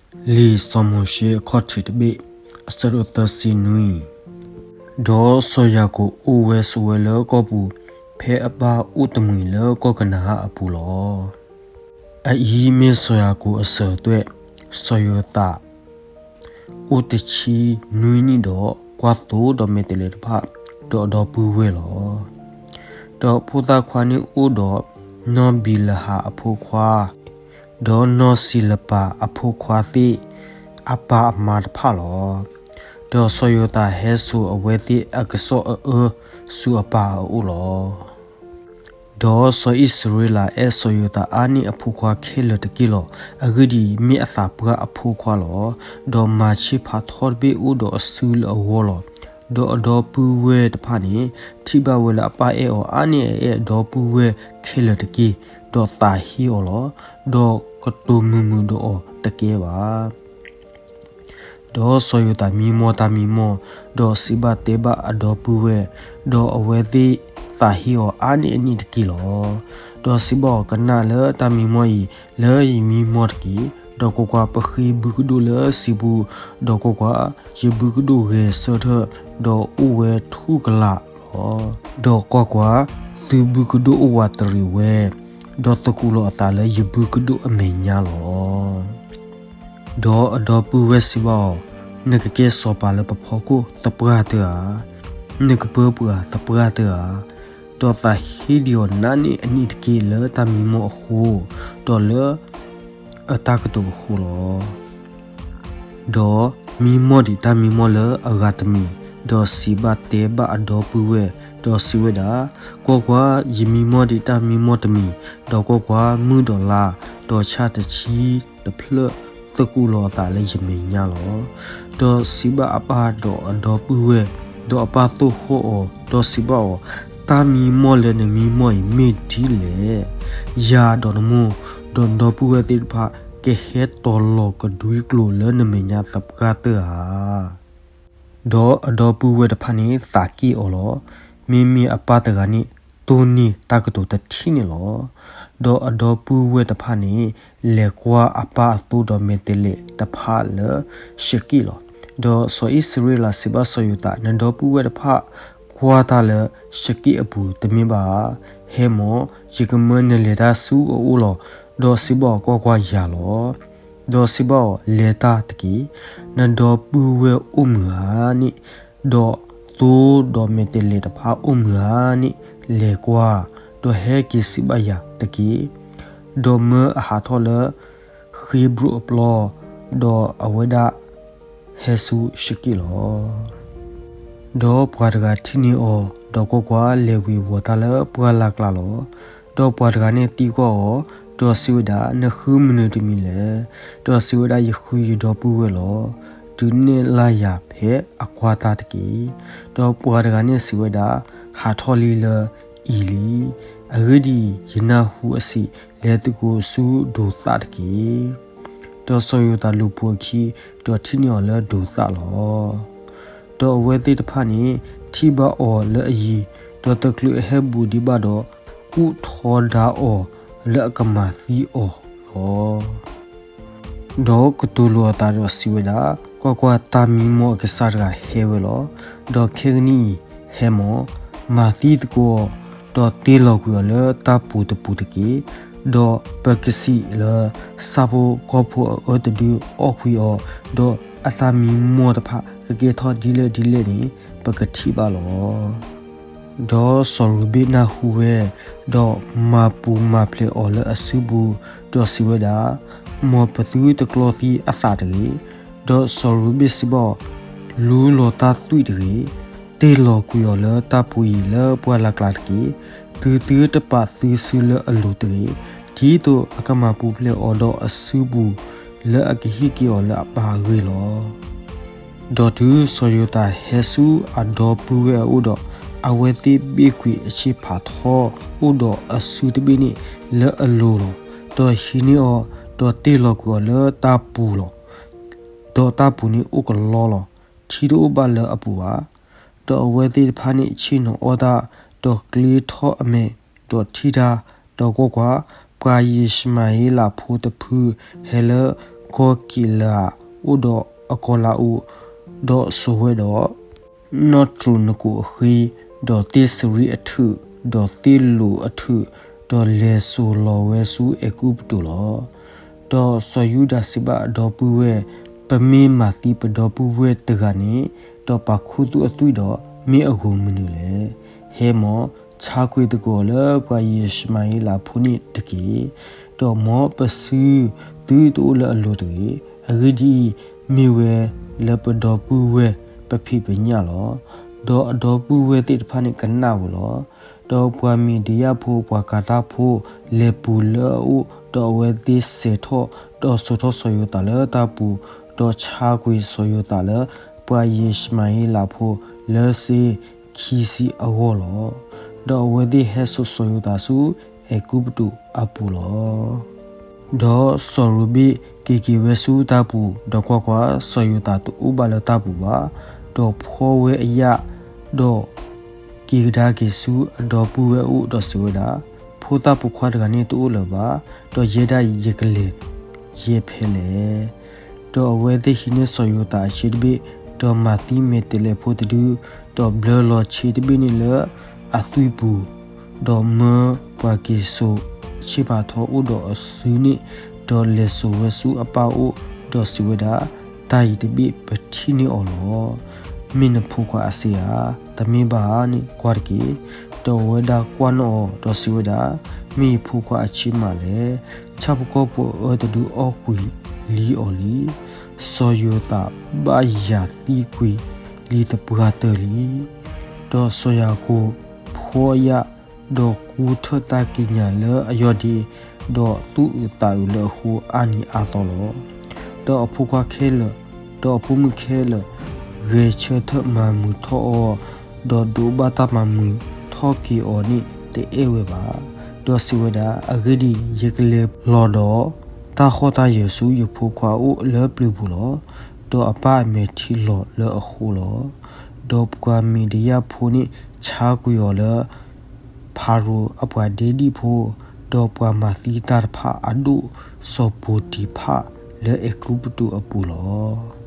လံာ်စီၤမိၤၡ့အခီၣ်ထံးတဘ့ၣ်, အဆၢဒိၣ်သၢဆံနွံ. ဒီးစီၤယၤကိာ်အိၣ်ဝဲဆိးဝဲလၢကီၢ်ပူၤ, ဖဲအဘၣ်အိၣ်တမှံၤလၢကီၢ်ကနၤဧၣ်အပူၤလီၤ. အအံၤမ့ၢ်စီၤယၤကိာ်အစၢၤအသွဲၣ်. စီၤယိၤသး အိၣ်တဆံနွံနံၣ်ဒီး ကွၢ်သိဒီးမဲာ်တဲးလဲးတဖၣ်, ဒီးအဒီပုၢ်ဝဲၢ်လီၤ. ဒီးဖိသၣ်ခွါန့ၣ်အိၣ်ဒီး နီၢ်ဘံလဟးအဖိခွါ, ဒီးနီၢ်စံလပၤအဖိခွါသ့ၣ် အပၢ်အမါတဖၣ်လီၤ. ဒီးစီၤယိၤသးဟဲစိာ်အဝဲသ့ၣ်အကစီၣ်အအၢဆူအပၢ်အအိၣ်လီၤ. ဒီးစီၤအံၣ်စရ့လးအဲၣ်စီၤယိၤသးအါန့ၢ်အဖိခွါခဲလၢာ်တက့ၢ်လီၤ. အဂ့ၢ်ဒ်အံၤ, မ့ၢ်အသးပှၢ်အဖိခွါလီၤ. ဒီးမၤဆ့ဖးထီတဘ့ၣ်အိၣ်ဒီးအစုလၢအဂီၢ်လီၤ. ဒီးအဒီပုၢ်ဝဲၢ်တဖၣ်န့ၣ် ထံၣ်ဘၣ်ဝဲလၢအပၢ်အဲၣ်အီၤအါန့ၢ်အအဲၣ်အဒီပုၢ်ဝဲၢ်ခဲလၢာ်တက့ၢ်, ဒီးသးဟ့အီၤလီၤ. ဒီးကတိၤမုာ်မုာ်ဒီးအီၤတကဲဘၣ်. ဒီးစီၤယိၤသးမံမီၢ်တၢ်မံမီၢ်, ဒီးစံးဘၣ်တဲဘၣ်အဒီပုၢ်ဝဲၢ်, ဒီးအဝဲသ့ၣ်သးဟ့အီၤအါန့ၢ်အန့ၣ်တက့ၢ်လီၤ. ဒီးစံးဘၣ်အီၤ, ကနၣ်လၢတၢ်မံမီၢ်အံၤလၢယမံမီၢ်တက့ၢ်. ဒီးကွၢ်ကွၢ်, ပဃ့ဘုကဒိၣ်လၢစံာ်ပူၤ, ဒီးကွၢ်ကွၢ်, ယဘုကဒိၣ်ဂဲၤဆၢထၢၣ်, ဒီးအိၣ်ဝဲထူၣ်ကလာ်လီၤ. ဒီးကွၢ်ကွၢ်, သုဘုကဒိၣ်အိၣ်ဝးတရံးဝဲ, ဒီးသကူးလီၤအသးလၢယဘုကဒိၣ်အမဲာ်ညါလီၤ. ဒီးအဒီပုၢ်ဝဲၢ်စံးဘၣ်အီၤ, နကကဲစီၤပၤလၢပဖီခိၣ်သပှၢ်တၢၢ်ဧါ, နကပၢပှၤသပှၢ်တၢၢ်ဧါ, ဒီးသးဟ့ဒံးအီၤနးန့ၢ်အနံၣ်တက့ၢ်လၢတၢ်မံမီၢ်အဃိ, ဒီးလၢအတၢ်ကတိၤအဃိလီၤ. ဒီးမံမီၢ်ဒံးတၢ်မံမီၢ်လၢအဂၤတမံၤ, ဒီးစံးဘၣ်တဲဘၣ်အဒီပုၢ်ဝဲၢ်, ဒီးစံးဝဲဒၣ်, ကွၢ်ကွၢ်, ယမံမီၢ်ဒံးတၢ်မံမီၢ်တမံၤ, ဒီးကွၢ်ကွၢ်, မုၢ်ဒီးလါ, ဒီးဆၣ်တဆံတဖျၢၣ်, သကူးလီၤအသးလၢယမဲာ်ညါလီၤ. ဒီးစံးဘၣ်အပၢ်ဒီးအဒီပုၢ်ဝဲၢ်, ဒီးအပၢ်သိၣ်ဃီၣ်အီၤ, ဒီးစံးဘၣ်အီၤ, တၢ်မံမီၢ်လၢနမံမီၢ်အံၤမ့ၢ်ဒ်လဲၣ်. ယၤဒီးနမိၢ်, ဒီးနဒီပုၢ်ဝဲၢ်သ့ၣ်တဖၣ်, ကဟဲတီၤလီၤကဒွံကျိာ်လၢနမဲာ်ညါသပှၢ်တၢၢ်ဧါ. ဒီးအဒီပုၢ်ဝဲၢ်တဖၣ်န့ၣ်သးက့ၣ်အီၤလီၤ. မ့မ့ၢ်အပၢ်တဂၤန့ၣ် တိၢ်န့ၢ်တၢ်ကတိၤတထံၣ်န့ၣ်လီၤ. ဒီးအဒီပုၢ်ဝဲၢ်တဖၣ်န့ၣ် လဲၤကွၢ်အပၢ်အသိဒီးမဲာ်တဲးလဲးတဖၣ်လၢၡက့ၣ်လီၤ. ဒီးစီၤအံၣ်စရ့လးစံးဘၣ်စီၤယိၤသး, နဒီပုၢ်ဝဲၢ်တဖၣ်ကွၢ်တၢ်လၢၡက့ၣ်အပူၤတမ့ၢ်ဘၣ်ဧါ. ဟဲမၢ်, ယကမၢနလဲၤတၢ်ဆူအအိၣ်လီၤ. ဒီးစံးဘၣ်အီၤ, ကွၢ်ကွၢ်, ယၤလီၤ. ဒီးစံးဘၣ်အီၤ, လဲၤတၢ်တက့ၢ်. နဒီပုၢ်ဝဲၢ်အိၣ်မုာ်ဧါန့ၣ်, ဒီးသိဒီးမဲာ်တဲးလဲးတဖၣ်အိၣ်မုာ်ဧါန့ၣ်, လဲၤကွၢ်, ဒီးဟဲက့ၤစံးဘၣ်ယၤတက့ၢ်. ဒီးမၢအဟးထီၣ်လၢဃ့ဘြိၣ်အပျီ, ဒီးအဝဲဒၣ်ဟဲဆူၡက့ၣ်လီၤ. ဒီးပှၤတဂၤထံၣ်န့ၢ်အီၤ, ဒီးကွၢ်ကွၢ်, လဲၤဝ့ၤဝီၤတၢ်လၢပှၢ်လၢ်ကျါလီၤ. ဒီးပှၤတဂၤန့ၣ်သံကွၢ်အီၤ, ဒီးစံးဝဲဒၣ်, နဃုမနုၤတမံၤလဲၣ်. ဒီးစံးဝဲဒၣ်, ယဃုယဒီပုၢ်ဝဲၢ်လီၤ. တုၤနဲၣ်လၢ်ယၤဖဲအကွၢ်တၢ်တက့ၢ်. ဒီးပှၤတဂၤန့ၣ်စံးဝဲဒၣ်, ဟးထီၣ်လံလၢအံၤလံ. အဂ့ၢ်ဒ်အံၤ, ယနၢ်ဟူအစံး, လဲၤသကိးဆူဒိးသၣ်တက့ၢ်. ဒီးစီၤယိၤသးလူၤပိာ်အခံ, ဒီးထံၣ်န့ၢ်အီၤလၢဒိးသၣ်လီၤ. ဒီးအဝဲသ့ၣ်တဖၣ်န့ၣ်ထံၣ်ဘၣ်အီၤလၢအယံၤ, ဒီးတချုးအဟဲဘူးဒံးဘၣ်ဒီး, ကူၣ်ထီဒါအီၤလၢအကမၤသံအီၤလီၤ. ဒီးကတိၤလိာ်အသးဒီးစံးဝဲဒၣ်, ကွၢ်ကွၢ်, တၢ်မံမီၢ်အကစၢ်တဂၤဟဲဝဲလီၤ. ဒီးခဲကနံၣ်အံၤဟဲမၢ်, မၤသံသကိးအီၤ, ဒီးတ့ၢ်လီၤကွံာ်အီၤလၢတၢ်ပူၤတပူၤတက့ၢ်. ဒီးပကစံးလၢဆၣ်ဖိကီၢ်ဖိအအၢတဒုအီၣ်ကွံာ်အီၤ, ဒီးအတၢ်မံမီၢ်တဖၣ်ကကဲထီၣ်ဒ်လဲၣ်ဒ်လဲၣ်န့ၣ်, ပကထံၣ်ဘၣ်လီၤ. ဒီးစီၤရူၤဘ့ၣ်နၢ်ဟူဝဲ, ဒီးမၤပူၤမၤဖျဲးအီၤလၢအစုပူၤ, ဒီးစံးဝဲဒၣ်, မ်ပသုတကျီသံအသးတဂ့ၤ. ဒီးစီၤရူၤဘ့ၣ်စံးဘၣ်အီၤ, လူလီၤတၢ်သွံၣ်တဂ့ၤ, တ့ၢ်လီၤကွံာ်အီၤလၢတၢ်ပူၤအံၤလၢပှၢ်လၢ်ကျါတက့ၢ်. သုသုတပာ်သုစုလၢအလိၤတဂ့ၤ, ဒ်သိးအကမၤပူၤဖျဲးအီၤဒီးအစုပူၤလၢအကဟ့ၣ်က့ၤအီၤလၢအပၢ်အဂ့ၢ်လီၤ. ဒီးတုၤစီၤယိၤသးဟဲဆူအဒီပုၢ်ဝဲၢ်အအိၣ်ဒီး, အဝဲသ့ၣ်ဘ့ၣ်ကွံာ်အဆ့ဖးထီအိၣ်ဒီးအစုတဘ့ၣ်န့ၣ်လၢအလိၤလီၤ. ဒီးဟံးန့ၢ်အီၤ, ဒီးတ့ၢ်လီၤကွံာ်အီၤလၢတၢ်ပူၤလီၤ. ဒီးတၢ်ပူၤန့ၣ်အိၣ်ကလီလီၤ. ထံတအိၣ်ဘၣ်လၢအပူၤဘၣ်. ဒီးအဝဲသ့ၣ်တဖၣ်န့ၣ်ဆ့ၣ်နီၤအီၣ်တၢ်, ဒီးကျ့ထီၣ်အမဲာ်, ဒီးထံၣ်တၢ်, ဒီးကွၢ်ကွၢ်, ပှၤယံၡမၤဧ့လးဖိတဖုဟဲလၢ ကီၢ်ကံးလးအိၣ်ဒီးအကီၢ်လၤအိၣ်, ဒီးစိာ်ဝဲဒီး နီၣ်တြူာ်နကိာ်အဃ့, ဒီးသ့ၣ်စရံးအထုး, ဒီးသ့ၣ်လိာ်အထုး, ဒီးလဲၤစိာ်လီၤဝဲဆူအဲၤကူပတူးလီၤ. ဒီးစီၤယူဒၤစံးဘၣ်အဒီပုၢ်ဝဲၢ်, ပမ့ၢ်မၤသံပဒီပုၢ်ဝဲၢ်တဂၤန့ၣ်, ဒီးပာ်ခူသူၣ်အသွံၣ်ဒီး မ့ၢ်အဂီၢ်မနုၤလဲၣ်. ဟဲမၢ်, ဆါကွံာ်သကိးလၢပှၤယံးၡမၤဧ့လးဖိန့ၣ်တက့ၢ်. ဒီးမ်ပစုသုတအိၣ်လၢအလိၤတဂ့ၤ. အဂ့ၢ်ဒ်အံၤ, မ့ၢ်ဝဲလၢပဒီပုၢ်ဝဲၢ်ပဖံးပညၣ်လီၤ. ဒီးအဒီပုၢ်ဝဲၢ်သ့ၣ်တဖၣ်န့ၣ်ကနၣ်ဝဲလီၤ. ဒီးပှၤမံးဒယၣ်ဖိပှၤကၤတၢ်ဖိလဲၤပူၤလၢအအိၣ်, ဒီးအဝဲသ့ၣ်စဲးထီၣ်, ဒီးစိာ်ထီၣ်စီၤယိၤသးလၢတၢ်ပူၤ, ဒီးဆါကွံာ်စီၤယိၤသးလၢပှၤယံးၡမၤဧ့လးဖိလၢစ့ခံဆံအဂီၢ်လီၤ. ဒီးအဝဲသ့ၣ်ဟဲစိာ်စီၤယိၤသးဆူအဲၤကူပတူးအပူၤလီၤ. ဒီးစီၤရူၤဘ့ၣ်က့ၤက့ၤဝဲဆူတၢ်ပူၤ, ဒီးကွၢ်ကွၢ်, စီၤယိၤသးတအိၣ်ဘၣ်လၢတၢ်ပူၤဘၣ်. ဒီးဖှီဝဲအယာ်, ဒီးက့ၤကဒါက့ၤဆူအဒီပုၢ်ဝဲၢ်အိၣ်ဒီးစံးဝဲဒၣ်, ဖိသၣ်ပိာ်ခွါတဂၤန့ၣ်တအိၣ်လၢၤဘၣ်, ဒီးယဲဒၣ်ယကလဲၤယဲဖဲလဲၣ်. ဒီးအဝဲသ့ၣ်ဟံးန့ၢ်စီၤယိၤသးအဆ့တဘ့ၣ်, ဒီးမၤသံမဲာ်တဲးလဲးဖိတဒု, ဒီးဘျၢလီၤဆ့တဘ့ၣ်န့ၣ်လၢအသွံၣ်ပူၤ, ဒီးမၢပှၤက့ၤစိာ်ဆ့ပာ်ထီအိၣ်ဒီးအစုန့ၣ်, ဒီးလဲၤစိာ်ဝဲဆူအပၢ်အိၣ်ဒီးစံးဝဲဒၣ်, တၢ်အံၤတဘ့ၣ်ပထံၣ်န့ၢ်အီၤလီၤ. မ့ၢ်နဖိခွါအစ့ဧါ. တမ့ၢ်ဘၣ်ဧါန့ၣ် ကွၢ်တက့ၢ်. ဒီးအဝဲဒၣ်ကွၢ်န့ၢ်အီၤဒီးစံးဝဲဒၣ်, မ့ၢ်ယဖိခွါအဆ့မးလဲၣ်. ဆၣ်ဖိကီၢ်ဖိအၢတဒုအီၣ်ကွံာ်လံအီၤလံ. စီၤယိၤသးဘၣ်ယၤသံကွံာ်လံသပှၢ်တၢၢ်လံ. ဒီးစီၤယၤကိာ်ဖှီအယာ်, ဒီးကူထၢၣ်သးကံးညာ်လၢအယီၢ်ဒ့, ဒီးသူၣ်အုးသးအုးလၢအဃိအါနံၤအါသီလီၤ. ဒီးအဖိခွါခဲလၢာ်, ဒီးအဖိမုၣ်ခဲလၢာ်, ဂဲၤဆၢထၢၣ်မၤမုာ်ထီၣ်အီၤ, ဒီးဒိးဘၣ်တၢ်မၤမုာ်ထီၣ်က့ၤအီၤန့ၣ်တအဲၣ်ဝဲဘၣ်. ဒီးစံးဝဲဒၣ်, အဂ့ၢ်ဒ်အံၤ, ယကလဲၤလီၤဒီး တၢ်ဃီၣ်တၢ်ယၢၤဆူယဖိခွါအိၣ်လၢပျုၤပူၤလီၤ. ဒီးအပၢ်အမဲာ်ထံလီၤလၢအဃိလီၤ. ဒီးပှၤမံးဒယၣ်ဖိန့ၣ်ဆါကွံာ်အီၤလၢ ဖၤရိၤအပှၤဒ့ဒံၣ်ဖိ, ဒီးပှၤမၤသံတၢ်တဖၣ်အဒိၣ် စီၤပိၤတံၤဖၢ်လၢအဲၤကူပတူးအပူၤလီၤ.